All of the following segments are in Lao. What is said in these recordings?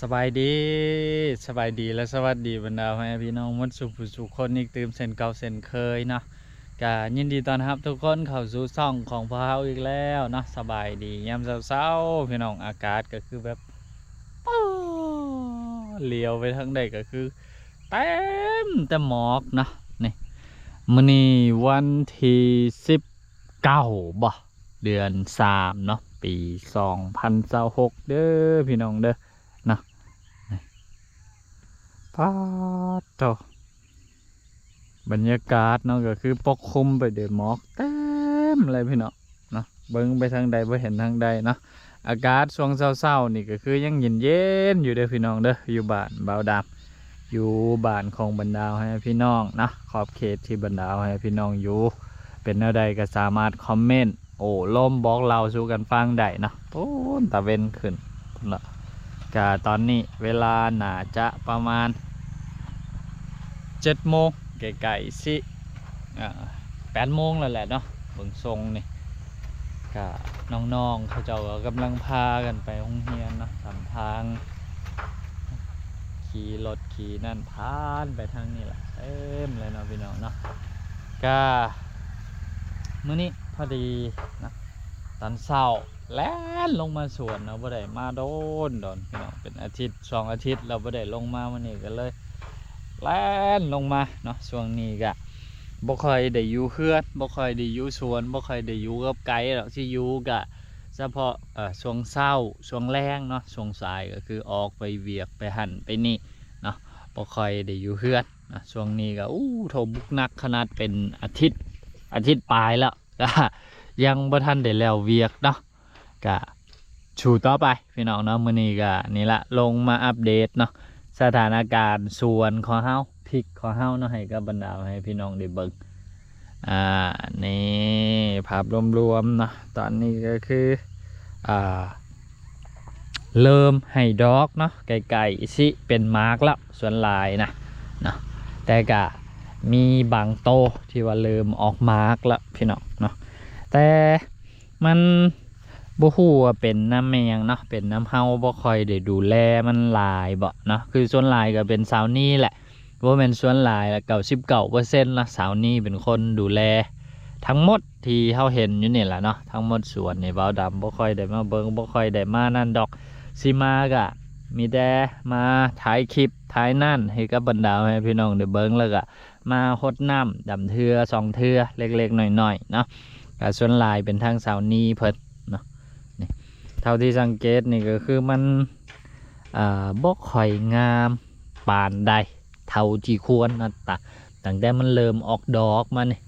ສະບາຍດີ ສະບາຍດີ ແລະ ສະຫວັດດີບັນດາພໍ່ແມ່ພີ່ນ້ອງໝົດສູ່ຜູ້ສູ່ຄົນອີກຕື່ມເຊັ່ນເກົ່າເຊັ່ນເຄີຍເນາະ. ກະຍິນດີຕ້ອນຮັບທຸກຄົນເຂົ້າສູ່ຊ່ອງຂອງພວກເຮົາອີກແລ້ວເນາະ. ສະບາຍດີຍາມເຊົ້າໆ ພີ່ນ້ອງ, ອາກາດກໍຄືແບບ ໂອ້ ຫຼຽວໄປທາງໃດກໍຄືເຕັມແຕ່ໝອກເນາະ. ນີ້ ມື້ນີ້ວັນທີສິບເກົ້າບໍ ເດືອນສາມເນາະ ປີສອງພັນຊາວຫົກເດີ ພີ່ນ້ອງເດີເນາະ. ນີ້ ປາດໂທ້ ບັນຍາກາດເນາະ ກໍຄືປົກຄຸມໄປດ້ວຍໝອກເຕັມເລີຍພີ່ນ້ອງເນາະ. ເບິ່ງໄປທາງໃດບໍ່ເຫັນທາງໃດເນາະ. ອາກາດຊ່ວງເຊົ້າໆນີ້ກໍຄືຍັງເຢັນໆຢູ່ເດີພີ່ນ້ອງເດີ ຢູ່ບ້ານບ່າວດຳ ຢູ່ບ້ານຂອງບັນດາພໍ່ແມ່ພີ່ນ້ອງເນາະ, ຂອບເຂດທີ່ບັນດາພໍ່ແມ່ພີ່ນ້ອງຢູ່ ເປັນແນວໃດກໍສາມາດຄອມເມັນ ໂອ້ລົມບອກເລົ່າສູ່ກັນຟັງໄດ້ເນາະ. ໂອ້ ຕາເວັນຂຶ້ນເນາະ. ກະຕອນນີ້ເວລາໜ້າຈະປະມານເຈັດໂມງ ໃກ້ໆຊິ ອ່າ ແປດໂມງແລ້ວແຫຼະເນາະ ເບິ່ງຊົງນີ້. ກະນ້ອງໆເຂົາເຈົ້າກໍກຳລັງພາກັນໄປໂຮງຮຽນເນາະ ຕາມທາງ ຂີ່ລົດຂີ່ນັ້ນຜ່ານໄປທາງນີ້ແຫຼະ ເຕັມເລີຍເນາະ ພີ່ນ້ອງເນາະ. ກະມື້ນີ້ພໍດີເນາະ ຕອນເຊົ້າ ແລ່ນລົງມາສວນເນາະ ບໍ່ໄດ້ມາໂດນໆ ພີ່ນ້ອງ ເປັນອາທິດສອງອາທິດແລ້ວບໍ່ໄດ້ລົງມາ, ມື້ນີ້ກໍເລີຍແລ່ນລົງມາເນາະ. ຊ່ວງນີ້ກະບໍ່ຄ່ອຍໄດ້ຢູ່ເຮືອນ ບໍ່ຄ່ອຍໄດ້ຢູ່ສວນ ບໍ່ຄ່ອຍໄດ້ຢູ່ກັບໄກດອກ, ຊິຢູ່ກະສະເພາະ ເອີ ຊ່ວງເຊົ້າ ຊ່ວງແລງເນາະ, ຊ່ວງສາຍກໍຄືອອກໄປວຽກໄປຫັ້ນໄປນີ້ເນາະ ບໍ່ຄ່ອຍໄດ້ຢູ່ເຮືອນເນາະ. ຊ່ວງນີ້ກໍ ອູ້ ໂທບຸກໜັກຂະໜາດເປັນອາທິດ ອາທິດປາຍແລ້ວ ກະຍັງບໍ່ທັນໄດ້ແລ້ວວຽກເນາະ. ກະສູ້ຕໍ່ໄປພີ່ນ້ອງເນາະ. ມື້ນີ້ກະນີ້ລະ ລົງມາອັບເດດເນາະ ສະຖານະການສວນຂອງເຮົາ ພິກຂອງເຮົາເນາະ ໃຫ້ກັບບັນດາໃຫ້ພີ່ນ້ອງໄດ້ເບິ່ງ. ອ່າ ນີ້ພາບລວມໆເນາະ ຕອນນີ້ກໍຄື ອ່າ ເລີ່ມໃຫ້ດອກເນາະ ໃກ້ໆຊິເປັນໝາກແລ້ວສ່ວນຫຼາຍນະເນາະ, ແຕ່ກະມີບາງໂຕທີ່ວ່າເລີ່ມອອກໝາກແລ້ວພີ່ນ້ອງເນາະ. ແຕ່ມັນບໍ່ຮູ້ວ່າເປັນນຳແມ່ນຫຍັງເນາະ ເປັນນຳເຮົາບໍ່ຄ່ອຍໄດ້ດູແລມັນຫຼາຍບໍເນາະ. ຄືສ່ວນຫຼາຍກໍເປັນສາວນີແຫຼະ ບໍ່ແມ່ນສ່ວນຫຼາຍລະ ເກົ້າສິບເກົ້າເປີເຊັນລະ ສາວນີເປັນຄົນດູແລທັງໝົດທີ່ເຮົາເຫັນຢູ່ນີ້ລະເນາະ. ທັງໝົດສວນນີ້ບ່າວດຳບໍ່ຄ່ອຍໄດ້ມາເບິ່ງ ບໍ່ຄ່ອຍໄດ້ມານັ້ນດອກ, ຊິມາກະມີແຕ່ມາຖ່າຍຄລິບຖ່າຍນັ້ນໃຫ້ກັບບັນດາແມ່ພີ່ນ້ອງໄດ້ເບິ່ງ ແລ້ວກະມາຫົດນ້ຳດຳເທື່ອສອງເທື່ອເລັກໆນ້ອຍໆເນາະ. ກະສ່ວນຫຼາຍເປັນທາງສາວນີເພິ່ນເນາະ. ນີ້ ເທົ່າທີ່ສັງເກດນີ້ກໍຄືມັນ ອ່າ ບໍ່ຄ່ອຍງາມປານໃດເທົ່າທີ່ຄວນເນາະ. ຕະ ຕັ້ງແຕ່ມັນເລີ່ມອອກດອກມານີ້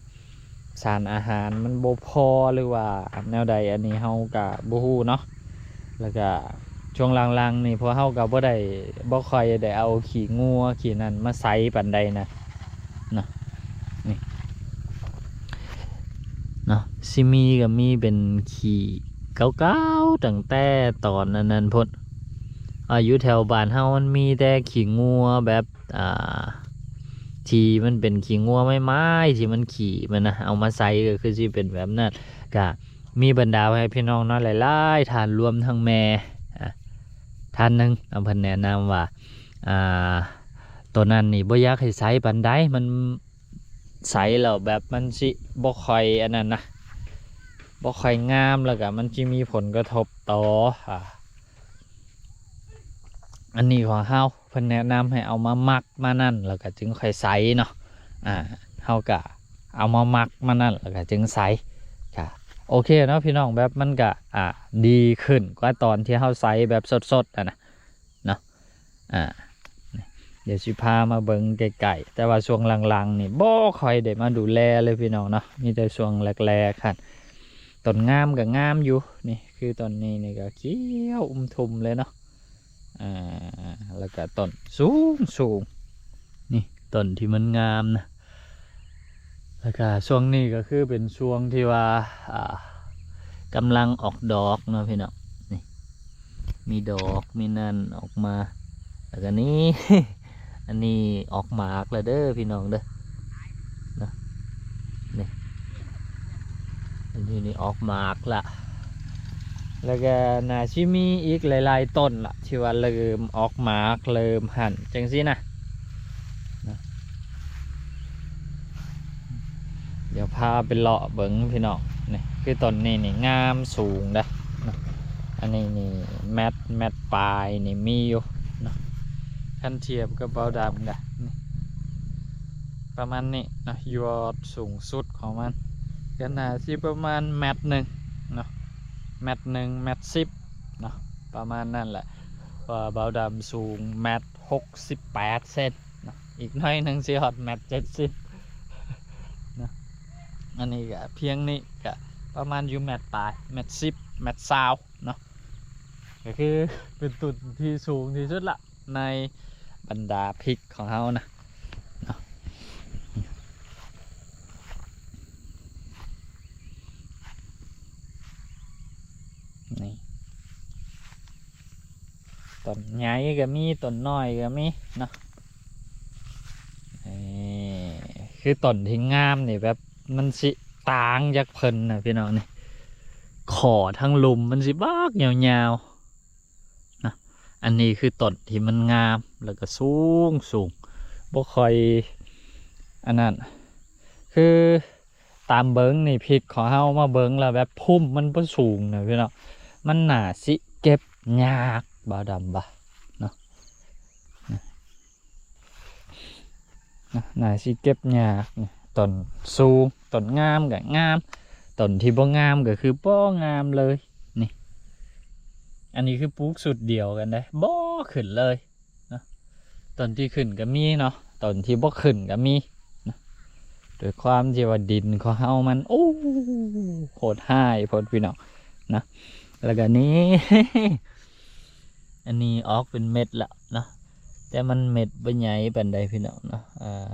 ສານອາຫານມັນບໍ່ພໍ ຫຼືວ່າແນວໃດ ອັນນີ້ເຮົາກະບໍ່ຮູ້ເນາະ. ແລ້ວກະຊ່ວງຫຼັງໆນີ້ ພວກເຮົາກະບໍ່ໄດ້ ບໍ່ຄ່ອຍໄດ້ເອົາຂີ້ງົວຂີ້ນັ້ນມາໃສ່ປານໃດນະ ເນາະ. ນີ້ ເນາະ ຊິມີກໍມີເປັນຂີ້ເກົ່າໆ ຕັ້ງແຕ່ຕອນອັນນັ້ນພຸ້ນ. ອ່າ ຢູ່ແຖວບ້ານເຮົາມັນມີແຕ່ຂີ້ງົວແບບ ອ່າ ທີ່ມັນເປັນຂີ້ງົວໄມ້ໆ ທີ່ມັນຂີ້ມັນນະ ເອົາມາໃສ່ກໍຄືຊິເປັນແບບນັ້ນ. ກະມີບັນດາພໍ່ແມ່ພີ່ນ້ອງເນາະ ຫຼາຍໆທ່ານ ລວມທັງແມ່ ອ່າ ທ່ານໜຶ່ງເນາະ ເພິ່ນແນະນຳວ່າ ອ່າ ໂຕນັ້ນນີ້ບໍ່ຢາກໃຫ້ໃສ່ປານໃດ ມັນ ໃສ່ແລ້ວແບບມັນຊິບໍ່ຄ່ອຍອັນນັ້ນນະ ບໍ່ຄ່ອຍງາມ ແລ້ວກະມັນຊິມີຜົນກະທົບຕໍ່ ອ່າ ອັນນີ້ຂອງເຮົາ ເພິ່ນແນະນຳໃຫ້ເອົາມາໝັກມານັ້ນ ແລ້ວກະຈຶ່ງຄ່ອຍໃສ່ເນາະ. ອ່າ ເຮົາກະເອົາມາໝັກມານັ້ນ ແລ້ວກະຈຶ່ງໃສ່ ກະໂອເຄເນາະພີ່ນ້ອງ ແບບມັນກະ ອ່າ ດີຂຶ້ນກວ່າຕອນທີ່ເຮົາໃສ່ແບບສົດໆຫັ້ນນະ ເນາະ. ອ່າ ດຽວຊິພາມາເບິ່ງໃກ້ໆ ແຕ່ວ່າຊ່ວງຫຼັງໆນີ້ບໍ່ຄ່ອຍໄດ້ມາດູແລເລີຍພີ່ນ້ອງເນາະ, ມີແຕ່ຊ່ວງແລກໆຫັ້ນ. ຕົ້ນງາມກໍງາມຢູ່ ນີ້ຄືຕົ້ນນີ້ນີ້ກໍຂຽວອຸ່ມທຸ່ມເລີຍເນາະ. ອ່າ ແລ້ວກໍຕົ້ນສູງໆ ນີ້ຕົ້ນທີ່ມັນງາມນະ. ແລ້ວກະຊ່ວງນີ້ກໍຄືເປັນຊ່ວງທີ່ວ່າ ອ່າ ກຳລັງອອກດອກເນາະພີ່ນ້ອງ. ນີ້ ມີດອກມີນັ້ນອອກມາ. ແລ້ວກະນີ້ ອັນນີ້ອອກໝາກແລ້ວເດີພີ່ນ້ອງເດີ ນະ. ນີ້ ອັນນີ້ນີ້ອອກໝາກລະ. ແລ້ວກໍໜ້າຊິມີອີກຫຼາຍໆຕົ້ນລະ ທີ່ວ່າເລີ່ມອອກໝາກ ເລີ່ມຫັ້ນ ຈັ່ງຊີ້ນະ. ດຽວພາໄປເລາະເບິ່ງພີ່ນ້ອງ. ນີ້ຄືຕົ້ນນີ້ນີ້ງາມ ສູງເດ້. ອັນນີ້ນີ້ແມັດ ແມັດປາຍນີ້ມີຢູ່ເນາະ. ຄັນທຽບກັບເບົາດຳກະນີ້ ປະມານນີ້ເນາະ. ຍອດສູງສຸດຂອງມັນກໍໜ້າຊິປະມານແມັດໜຶ່ງເນາະ ແມັດໜຶ່ງ ແມັດສິບເນາະ ປະມານນັ້ນແຫຼະ. ເພາະວ່າເບົາດຳສູງແມັດຫົກສິບແປດເຊັນເນາະ ອີກໜ້ອຍໜຶ່ງຊິຮອດແມັດເຈັດສິບເນາະ. ອັນນີ້ກະພຽງນີ້ກະປະມານຢູ່ແມັດປາຍ ແມັດສິບ ແມັດຊາວເນາະ. ກໍຄືເປັນຕົ້ນທີ່ສູງທີ່ສຸດລະ ໃນບັນດາພິກຂອງເຮົານະເນາະ. ນີ້ ຕົ້ນໃຫຍ່ກໍມີ ຕົ້ນນ້ອຍກໍມີເນາະ. ນີ້ຄືຕົ້ນທີ່ງາມນີ້ ແບບມັນຊິຕ່າງຈາກເພິ່ນນະພີ່ນ້ອງ. ນີ້ ຂໍ້ທາງລຸ່ມມັນຊິບັກຍາວໆ ນະ. ອັນນີ້ຄືຕົ້ນທີ່ມັນງາມ ແລ້ວກໍສູງໆ ບໍ່ຄ່ອຍອັນນັ້ນ. ຄືຕາມເບິ່ງນີ້ ພິກຂອງເຮົາມາເບິ່ງແລ້ວ ແບບພຸ່ມມັນບໍ່ສູງນະພີ່ນ້ອງ ມັນໜ້າຊິເກັບຍາກ ເບົາດຳວ່າເນາະ. ນະ ໜ້າຊິເກັບຍາກ. ນີ້ ຕົ້ນສູງ ຕົ້ນງາມກໍງາມ ຕົ້ນທີ່ບໍ່ງາມກໍຄືບໍ່ງາມເລີຍ. ນີ້ ອັນນີ້ຄືປູກຊຸດດຽວກັນເດ້ ບໍ່ຂຶ້ນເລີຍເນາະ. ຕົ້ນທີ່ຂຶ້ນກໍມີເນາະ ຕົ້ນທີ່ບໍ່ຂຶ້ນກໍມີເນາະ. ດ້ວຍຄວາມທີ່ວ່າດິນຂອງເຮົາມັນ ໂອ້ ໂຫດຮ້າຍໂພດພີ່ນ້ອງນະ. ແລ້ວກໍນີ້ ອັນນີ້ອອກເປັນເມັດລະເນາະ ແຕ່ມັນເມັດບໍ່ໃຫຍ່ປານໃດພີ່ນ້ອງເນາະ. ອ່າ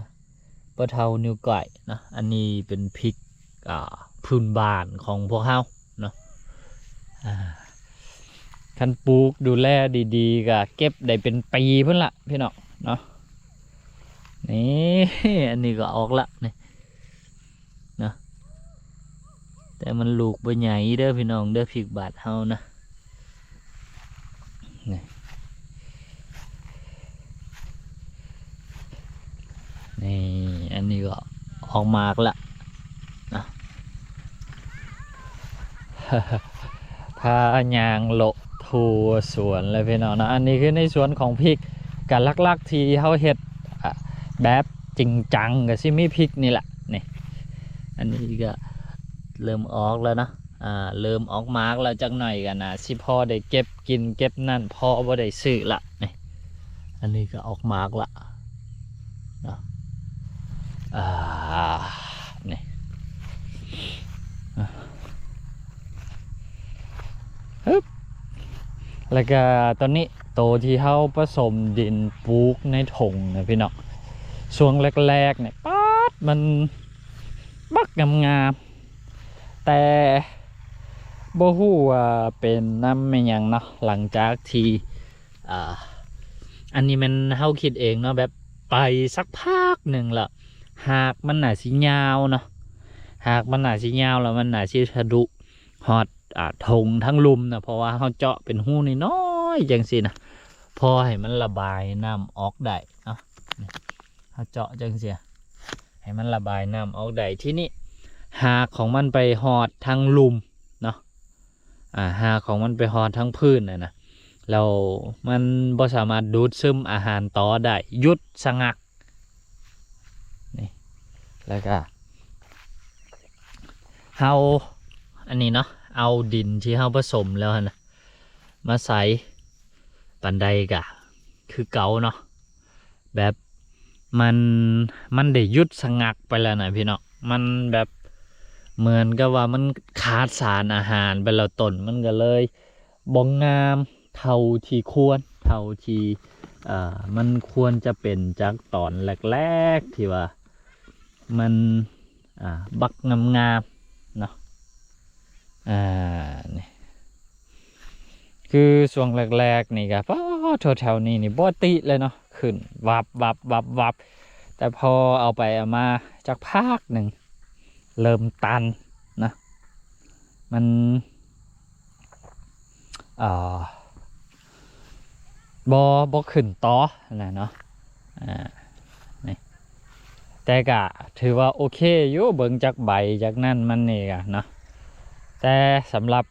ບໍ່ເທົ່ານິ້ວກ້ອຍເນາະ. ອັນນີ້ເປັນພິກ ອ່າ ພື້ນບ້ານຂອງພວກເຮົາເນາະ. ອ່າ ຄັນປູກດູແລດີໆ ກໍເກັບໄດ້ເປັນປີພຸ້ນລະພີ່ນ້ອງເນາະ. ນີ້ ອັນນີ້ກໍອອກລະນີ້ ເນາະ ແຕ່ມັນລູກບໍ່ໃຫຍ່ເດີພີ່ນ້ອງເດີ ພິກບາດເຮົານະ. ນີ້ ນີ້ ອັນນີ້ກໍອອກໝາກລະນະ. ພາຍ່າງເລາະທົ່ວສວນເລີຍພີ່ນ້ອງເນາະ. ອັນນີ້ຄືໃນສວນຂອງພິກ ກະຫຼັກໆທີ່ເຮົາເຮັດ ອາ ແບບຈິງຈັງກະຊິມີພິກນີ້ແຫຼະນີ້. ອັນນີ້ກະເລີ່ມອອກແລ້ວເນາະ ອາ ເລີ່ມອອກໝາກແລ້ວ ຈັກໜ້ອຍກະໜ້າຊິພໍໄດ້ເກັບກິນເກັບນັ້ນ ພໍບໍ່ໄດ້ຊື້ລະນີ້. ອັນນີ້ກະອອກໝາກລະເນາະ. ອາ ນີ້ ຮຶບ ແລ້ວກະຕອນນີ້ ໂຕທີ່ເຮົາປະສົມດິນປູກໃນຖົງນະພີ່ນ້ອງ ຊ່ວງແລກໆນີ້ ປາດ ມັນບັກງາມໆ ແຕ່ບໍ່ຮູ້ວ່າເປັນນຳແມ່ນຫຍັງເນາະ ຫຼັງຈາກທີ່ ອ່າ ອັນນີ້ແມ່ນເຮົາຄິດເອງເນາະ ແບບໄປສັກພັກໜຶ່ງລະ ຮາກມັນໜ້າຊິຍາວເນາະ ຮາກມັນໜ້າຊິຍາວ ແລ້ວມັນໜ້າຊິທະລຸຮອດ ອ່າ ຖົງທາງລຸ່ມນະ ເພາະວ່າເຮົາເຈາະເປັນຮູນ້ອຍໆ ຈັ່ງຊີ້ນະ ພໍໃຫ້ມັນລະບາຍນ້ຳອອກໄດ້ເນາະ. ເຮົາເຈາະຈັ່ງຊີ້ ໃຫ້ມັນລະບາຍນ້ຳອອກໄດ້. ທີນີ້ຮາກຂອງມັນໄປຮອດທາງລຸ່ມເນາະ ອາ ຮາກຂອງມັນໄປຮອດທາງພື້ນຫັ້ນນະ ແລ້ວມັນບໍ່ສາມາດດູດຊຶມອາຫານຕໍ່ໄດ້ ຢຸດສະງັກນີ້. ແລ້ວກະເຮົາ ອັນນີ້ເນາະ ເອົາດິນທີ່ເຮົາປະສົມແລ້ວຫັ້ນນະ ມາໃສ່ປານໃດກະຄືເກົ່າເນາະ ແບບມັນ ມັນໄດ້ຢຸດສະງັກໄປແລ້ວນະພີ່ນ້ອງ. ມັນແບບເໝືອນກັບວ່າມັນຂາດສານອາຫານໄປແລ້ວ ຕົ້ນມັນກໍເລີຍບໍ່ງາມເທົ່າທີ່ຄວນ ເທົ່າທີ່ ເອີ ມັນຄວນຈະເປັນຈາກຕອນແລກໆ ທີ່ວ່າມັນ ອ່າ ບັກງາມໆເນາະ. ອ່າ ນີ້ ຄືຊ່ວງແລກໆນີ້ກະ ປາດ ແຖວໆນີ້ນີ້ບໍ່ຕິເລີຍເນາະ ຂຶ້ນວັບໆໆໆ ແຕ່ພໍເອົາໄປເອົາມາຈັກພັກໜຶ່ງ ເລີ່ມຕັນນະ ມັນ ອ່າ ບໍ່ ບໍ່ຂຶ້ນຕໍ່ຫັ້ນນະເນາະ ອ່າ ນີ້ ແຕ່ກະຖືວ່າໂອເຄຢູ່ ເບິ່ງຈາກໃບຈາກນັ້ນມັນນີ້ກະເນາະ ແຕ່ສຳລັບ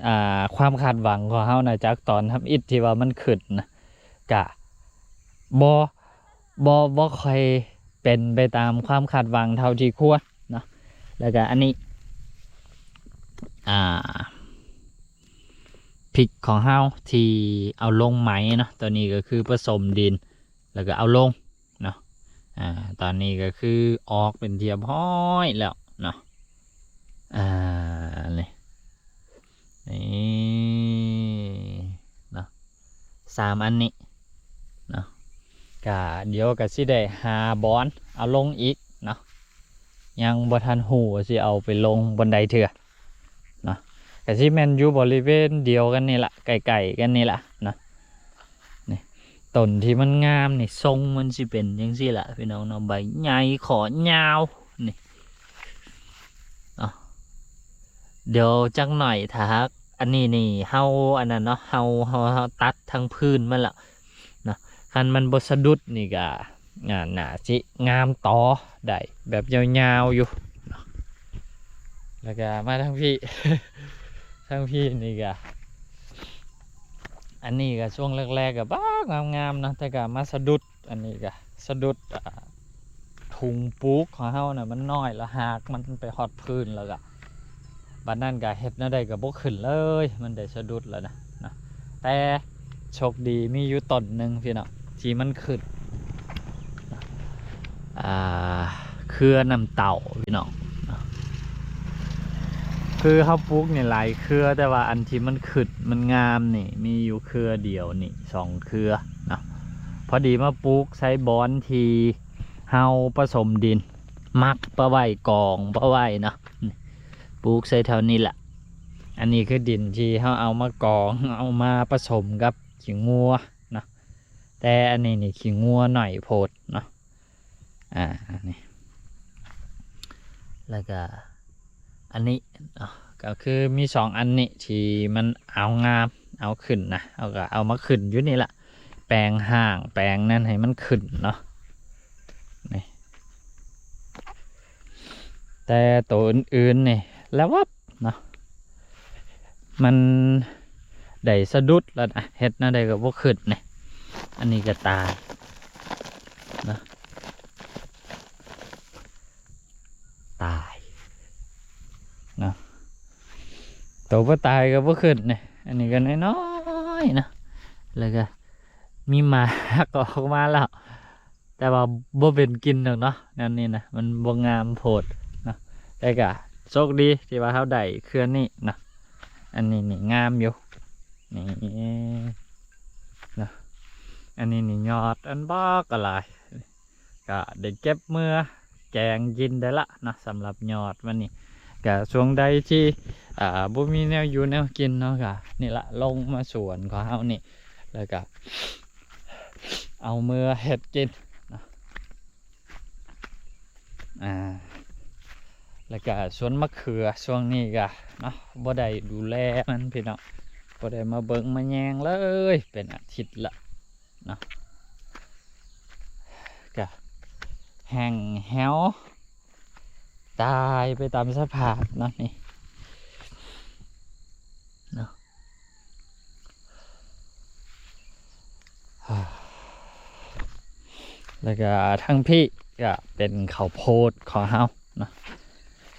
ອ່າ ຄວາມຄາດຫວັງຂອງເຮົານະ ຈາກຕອນທຳອິດທີ່ວ່າມັນຂຶ້ນນະ ກະບໍ່ ບໍ່ ບໍ່ຄ່ອຍເປັນໄປຕາມຄວາມຄາດຫວັງເທົ່າທີ່ຄວນເນາະ. ແລ້ວກະອັນນີ້ ອ່າ ພິກຂອງເຮົາທີ່ເອົາລົງໃໝ່ເນາະ ຕົວນີ້ກໍຄືປະສົມດິນ ແລ້ວກໍເອົາລົງເນາະ. ອ່າ ຕອນນີ້ກໍຄືອອກເປັນທີ່ຮຽບຮ້ອຍແລ້ວເນາະ. ອ່າ ນີ້ ນີ້ເນາະ ສາມອັນນີ້ເນາະ ກະດຽວກະຊິໄດ້ຫາບ່ອນເອົາລົງອີກເນາະ ຍັງບໍ່ທັນຮູ້ວ່າຊິເອົາໄປລົງບ່ອນໃດເທື່ອເນາະ ກະຊິແມ່ນຢູ່ບໍລິເວນດຽວກັນນີ້ລະ ໃກ້ໆກັນນີ້ລະເນາະ. ນີ້ ຕົ້ນທີ່ມັນງາມນີ້ ຊົງມັນຊິເປັນຈັ່ງຊີ້ລະພີ່ນ້ອງເນາະ ໃບໃຫຍ່ ຂໍ້ຍາວ ນີ້ເນາະ. ດຽວຈັກໜ້ອຍ ຖ້າຫາກອັນນີ້ນີ້ ເຮົາອັນນັ້ນເນາະ ເຮົາ ເຮົາ ເຮົາຕັດທັງພື້ນມັນລະເນາະ ຄັນມັນບໍ່ສະດຸດນີ້ກະ ອ່າ ໜ້າຊິງາມຕໍ່ໄດ້ແບບຍາວໆຢູ່ເນາະ. ແລ້ວກະມາທາງພີ້ ທາງພີ້ນີ້ກະ ອັນນີ້ກະຊ່ວງແລກໆກະບັກງາມໆເນາະ ແຕ່ກະມາສະດຸດ ອັນນີ້ກະສະດຸດ ອ່າ ທຸງປູກຂອງເຮົານະ ມັນນ້ອຍ ແລ້ວຮາກມັນໄປຮອດພື້ນ ແລ້ວກະບາດນັ້ນກະເຮັດແນວໃດກະບໍ່ຂຶ້ນເລີຍ ມັນໄດ້ສະດຸດແລ້ວນະເນາະ. ແຕ່ໂຊກດີມີຢູ່ຕົ້ນໜຶ່ງພີ່ນ້ອງ ທີ່ມັນຂຶ້ນ ອ່າ ເຄືອນ້ຳເຕົ້າພີ່ນ້ອງ ຄືເຮົາປູກນີ້ຫຼາຍເຄືອ ແຕ່ວ່າອັນທີ່ມັນຂຶ້ນມັນງາມນີ້ ມີຢູ່ເຄືອດຽວນີ້ ສອງເຄືອເນາະ. ພໍດີມາປູກໃສ່ບ່ອນທີ່ເຮົາປະສົມດິນ ໝັກປະໄວ້ ກອງປະໄວ້ເນາະ ປູກໃສ່ແຖວນີ້ລະ. ອັນນີ້ຄືດິນທີ່ເຮົາເອົາມາກອງ ເອົາມາປະສົມກັບຂີ້ງົວເນາະ ແຕ່ອັນນີ້ນີ້ຂີ້ງົວໜ້ອຍໂພດເນາະ. ອ່າ ອັນນີ້ ແລ້ວກະອັນນີ້ເນາະ ກໍຄືມີສອງອັນນີ້ທີ່ມັນເອົາງາມ ເອົາຂຶ້ນນະ ເຮົາກໍເອົາມາຂຶ້ນຢູ່ນີ້ລະ ແປງຮ່າງແປງນັ້ນໃຫ້ມັນຂຶ້ນເນາະ. ນີ້ ແຕ່ໂຕອື່ນໆນີ້ລະວັບເນາະ ມັນໄດ້ສະດຸດແລ້ວນະ ເຮັດແນວໃດກໍບໍ່ຂຶ້ນນີ້. ອັນນີ້ກໍຕາຍເນາະ ຕາຍເນາະ ໂຕບໍ່ຕາຍກໍບໍ່ຂຶ້ນນີ້. ອັນນີ້ກໍນ້ອຍໆເນາະ ແລ້ວກໍມີໝາກອອກມາແລ້ວ ແຕ່ວ່າບໍ່ເປັນກິນດອກເນາະ ແນວນີ້ນະ ມັນບໍ່ງາມໂພດເນາະ. ແຕ່ກະໂຊກດີທີ່ວ່າເຮົາໄດ້ເຄືອນີ້ເນາະ ອັນນີ້ນີ້ງາມຢູ່ ນີ້ເນາະ ອັນນີ້ນີ້ຍອດອັນບັກກະຫຼາຍ ກະໄດ້ເກັບເມືອແກງກິນໄດ້ລະເນາະ. ສຳລັບຍອດມັນນີ້ ກະຊ່ວງໃດທີ່ ອ່າ ບໍ່ມີແນວຢູ່ແນວກິນເນາະ ກະນີ້ລະ ລົງມາສວນຂອງເຮົານີ້ ແລ້ວກະ ເອົາເມືອເຮັດກິນເນາະ. ອ່າ ແລ້ວກະສວນມະເຂືອ ຊ່ວງນີ້ກະເນາະ ບໍ່ໄດ້ດູແລມັນພີ່ນ້ອງ ບໍ່ໄດ້ມາເບິ່ງມາແຍງເລີຍ ເປັນອາທິດລະເນາະ ກະແຫ້ງແຫ້ວ ຕາຍໄປຕາມສະພາບເນາະ ນີ້ເນາະ. ແລ້ວກະທາງພີ້ກະເປັນເຂົ້າໂພດຂອງເຮົາເນາະ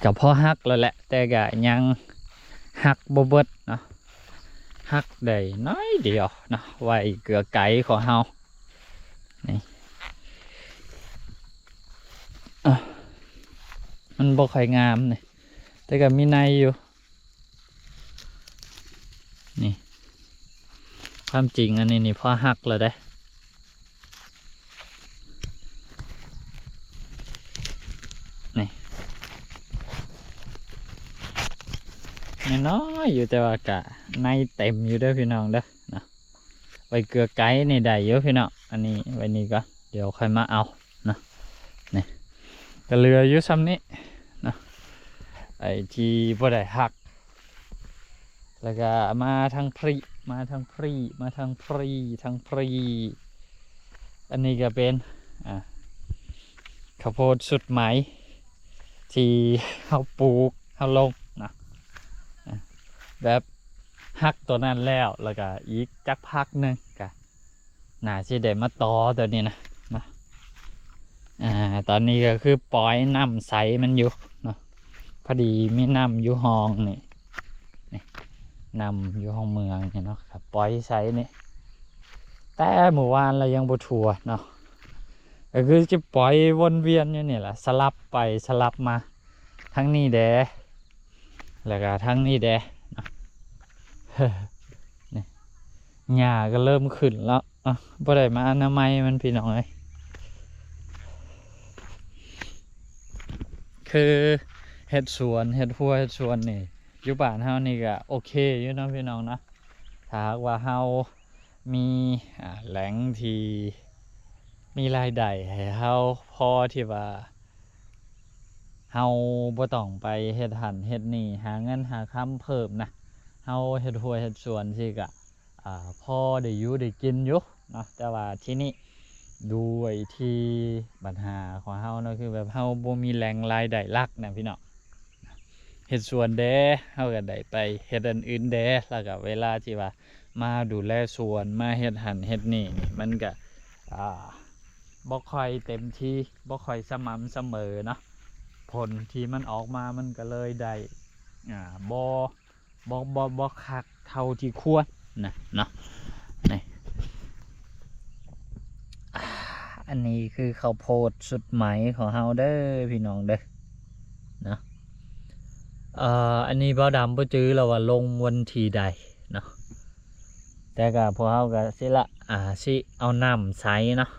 ກະພໍຫັກແລ້ວແຫຼະ ແຕ່ກະຍັງຫັກບໍ່ເບິດເນາະ ຫັກໄດ້ໜ້ອຍດຽວເນາະ ໄວ້ເກືອໄກຂອງເຮົາ ນີ້ ອ່ະ ມັນບໍ່ຄ່ອຍງາມນີ້ ແຕ່ກໍມີໃນຢູ່ ນີ້ ຄວາມຈິງອັນນີ້ນີ້ພໍຫັກແລ້ວເດ້ ນີ້ ນ້ອຍໆຢູ່ ແຕ່ວ່າກະໃນເຕັມຢູ່ເດີພີ່ນ້ອງເດີເນາະ. ໄວ້ເກືອໄກ່ນີ້ໄດ້ຢູ່ພີ່ນ້ອງ ອັນນີ້ໄວ້ນີ້ກ່ອນ ດຽວຄ່ອຍມາເອົາເນາະ. ນີ້ກໍເຫຼືອຢູ່ຊ່ຳນີ້ເນາະ ໄອ້ທີ່ບໍ່ໄດ້ຫັກ ແລ້ວກໍມາທາງພີ້ ມາທາງພຣີ ມາທາງພຣີ ທາງພຣີ. ອັນນີ້ກໍເປັນ ອ່າ ເຂົ້າໂພດຊຸດໃໝ່ທີ່ເຮົາປູກ ເຮົາລົງເນາະ ອ່າ ແບບຫັກຕົວນັ້ນແລ້ວ ແລ້ວກໍອີກຈັກພັກໜຶ່ງກໍໜ້າຊິໄດ້ມາຕໍ່ຕົວນີ້ນະ ເນາະ. ອ່າ ຕອນນີ້ກໍຄືປ່ອຍນ້ຳໃສ່ມັນຢູ່ເນາະ ພໍດີມີນ້ຳຢູ່ຮ່ອງນີ້ ນີ້ ນ້ຳຢູ່ຮ່ອງເມືອງນີ້ເນາະ ກໍປ່ອຍໃສ່ນີ້ ແຕ່ມື້ວານລະຍັງບໍ່ທົ່ວເນາະ ກໍຄືຈະປ່ອຍວົນວຽນຢູ່ນີ້ລະ ສະຫຼັບໄປສະຫຼັບມາ ທາງນີ້ແດ່ ແລ້ວກໍທາງນີ້ແດ່ເນາະ ນີ້ ຫຍ້າກໍເລີ່ມຂຶ້ນແລ້ວ ອ່ະ ບໍ່ໄດ້ມາອະນາໄມມັນ ພີ່ນ້ອງເອີຍ. ຄືເຮັດສວນ ເຮັດຮົ້ວເຮັດສວນນີ້ ຢູ່ບ້ານເຮົານີ້ກໍໂອເຄຢູ່ເນາະ ພີ່ນ້ອງເນາະ. ຖ້າຫາກວ່າເຮົາມີ ອ່າ ແຫຼ່ງທີ່ມີລາຍໄດ້ໃຫ້ເຮົາ ພໍທີ່ວ່າເຮົາບໍ່ຕ້ອງໄປເຮັດຫັ້ນເຮັດນີ້ ຫາເງິນຫາຄຳເພີ່ມນະ ເຮົາເຮັດຮົ້ວເຮັດສວນຊີ້ກະ ອ່າ ພໍໄດ້ຢູ່ໄດ້ກິນຢູ່ເນາະ. ແຕ່ວ່າທີນີ້ ດ້ວຍທີ່ບັນຫາຂອງເຮົາເນາະ ຄືແບບເຮົາບໍ່ມີແຫຼ່ງລາຍໄດ້ຫຼັກນະ ພີ່ນ້ອງ. ເຮັດສວນແດ່ ເຮົາກໍໄດ້ໄປເຮັດອັນອື່ນແດ່ ແລ້ວກໍເວລາທີ່ວ່າມາດູແລສວນ ມາເຮັດຫັ້ນເຮັດນີ້ນີ້ ມັນກໍ ອ່າ ບໍ່ຄ່ອຍເຕັມທີ່ ບໍ່ຄ່ອຍສະໝ່ຳສະເໝີເນາະ. ຜົນທີ່ມັນອອກມາ ມັນກໍເລີຍໄດ້ ອ່າ ບໍ່ ບໍ່ ບໍ່ ບໍ່ຄັກເທົ່າທີ່ຄວນນະເນາະ. ນີ້ ອັນນີ້ຄືເຂົ້າໂພດຊຸດໃໝ່ຂອງເຮົາເດີ ພີ່ນ້ອງເດີເນາະ. ເອີ ອັນນີ້ບ່າວດຳບໍ່ຈື່ແລ້ວວ່າລົງວັນທີໃດເນາະ ແຕ່ກໍພວກເຮົາກໍຊິລະ ອ່າ ຊິເອົານ້ຳໃສ່ເນາະ.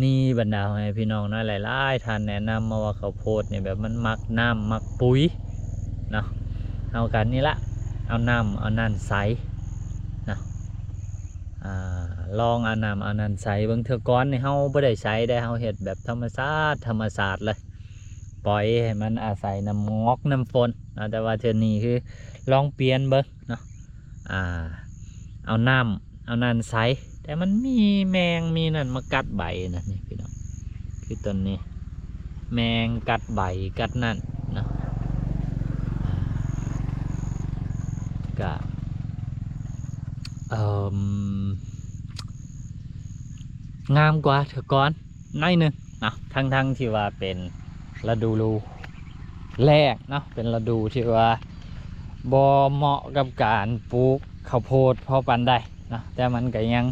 ນີ້ບັນດາພໍ່ແມ່ພີ່ນ້ອງເນາະ ຫຼາຍໆທ່ານແນະນຳມາວ່າເຂົ້າໂພດນີ້ແບບມັນມັກນ້ຳມັກປຸ໋ຍເນາະ. ເຮົາກໍນີ້ລະ ເອົານ້ຳເອົານັ້ນໃສ່ເນາະ ອ່າ ລອງເອົານ້ຳເອົານັ້ນໃສ່ເບິ່ງ. ເທື່ອກ່ອນນີ້ເຮົາບໍ່ໄດ້ໃສ່ເດ້ ເຮົາເຮັດແບບທຳມະຊາດ ທຳມະຊາດເລີຍ ປ່ອຍໃຫ້ມັນອາໄສນ້ຳໝອກນ້ຳຝົນເນາະ. ແຕ່ວ່າເທື່ອນີ້ຄືລອງປ່ຽນເບິ່ງ ເນາະ ອ່າ ເອົານ້ຳເອົານັ້ນໃສ່ ແຕ່ມັນມີແມງມີນັ້ນມາກັດໃບນະ ນີ້ພີ່ນ້ອງ ຄືຕົ້ນນີ້ ແມງກັດໃບກັດນັ້ນເນາະ. ກະ ເອີ່ມ ງາມກວ່າເທື່ອກ່ອນ ໜ້ອຍໜຶ່ງເນາະ ທັງໆທີ່ວ່າເປັນລະດູແລ້ງເນາະ ເປັນລະດູທີ່ວ່າບໍ່ເໝາະກັບການປູກເຂົ້າໂພດພໍປານໃດເນາະ ແຕ່ມັນກໍຍັງ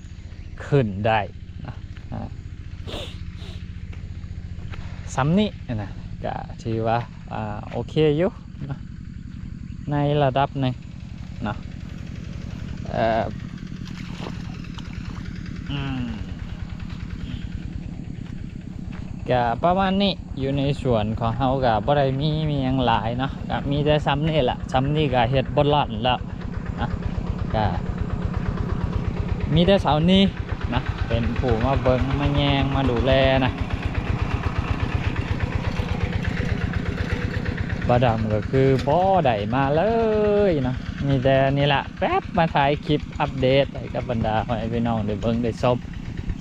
ຂຶ້ນໄດ້ເນາະ. ອ່າ ສ່ຳນີ້ນະ ກໍຖືວ່າ ອ່າ ໂອເຄຢູ່ເນາະ ໃນລະດັບໜຶ່ງເນາະ. ເອີ ອືມ ກະປະມານນີ້ ຢູ່ໃນສວນຂອງເຮົາກະບໍ່ໄດ້ມີ ມີຫຍັງຫຼາຍເນາະ ກະມີແຕ່ສ່ຳນີ້ລະ ສ່ຳນີ້ກະເຮັດບໍ່ລ້ອນແລ້ວນະ ກະມີແຕ່ສາວນີນະ ເປັນຜູ້ມາເບິ່ງມາແຍງມາດູແລນະ. ບ່າວດຳກໍຄືບໍ່ໄດ້ມາເລີຍເນາະ ມີແຕ່ນີ້ລະ ແປັບມາຖ່າຍຄລິບອັບເດດໃຫ້ກັບບັນດາພໍ່ແມ່ພີ່ນ້ອງໄດ້ເບິ່ງໄດ້ຊົມ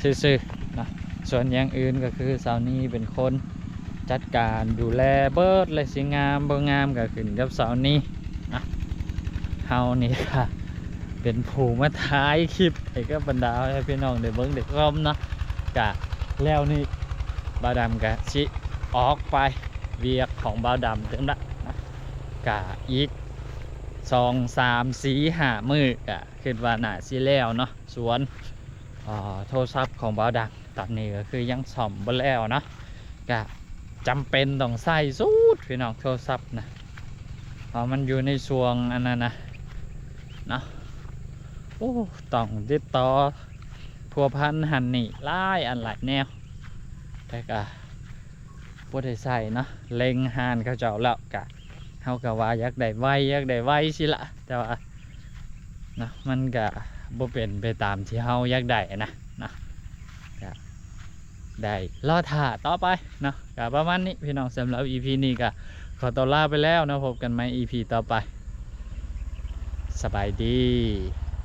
ຊື່ໆເນາະ. ສ່ວນຢ່າງອື່ນກໍຄືສາວນີເປັນຄົນຈັດການດູແລເບິດ ແລະ ຊິງາມບໍ່ງາມກໍຂຶ້ນກັບສາວນີນະ. ເຮົານີ້ກະເປັນຜູ້ມາຖ່າຍຄລິບໃຫ້ກັບບັນດາພໍ່ແມ່ພີ່ນ້ອງໄດ້ເບິ່ງໄດ້ຊົມເນາະ. ກະແລ້ວນີ້ບ່າວດຳກະຊິອອກໄປວຽກຂອງບ່າວດຳເຕີມລະນະ ກະອີກສອງ ສາມ ສີ່ ຫ້າມື້ ກະຄິດວ່າໜ້າຊິແລ້ວເນາະ ສວນ ອ່າ ໂທລະສັບຂອງບ່າວດຳ ຕອນນີ້ກໍຄືຍັງສ້ອມບໍ່ແລ້ວເນາະ ກະຈຳເປັນຕ້ອງໃຊ້ສຸດພີ່ນ້ອງ ໂທລະສັບນະ ເພາະມັນຢູ່ໃນຊ່ວງອັນນັ້ນນະເນາະ. ໂອ້ ຕ້ອງຕິດຕໍ່ພົວພັນຫັ້ນນີ້ຫຼາຍອັນຫຼາຍແນວ ແຕ່ກະບໍ່ໄດ້ໃຊ້ເນາະ ເລັງຮ້ານເຂົາເຈົ້າແລ້ວ ກະເຮົາກະວ່າຢາກໄດ້ໄວ ຢາກໄດ້ໄວຊີ້ລະ ແຕ່ວ່າ ເນາະ ມັນກະບໍ່ເປັນໄປຕາມທີ່ເຮົາຢາກໄດ້ນະ ເນາະ ກະໄດ້ລໍຖ້າຕໍ່ໄປເນາະ. ກະປະມານນີ້ພີ່ນ້ອງ ສຳລັບອີພີນີ້ກະຂໍຕົວລາໄປແລ້ວເນາະ ພົບກັນໃໝ່ອີພີຕໍ່ໄປ ສະບາຍດີ.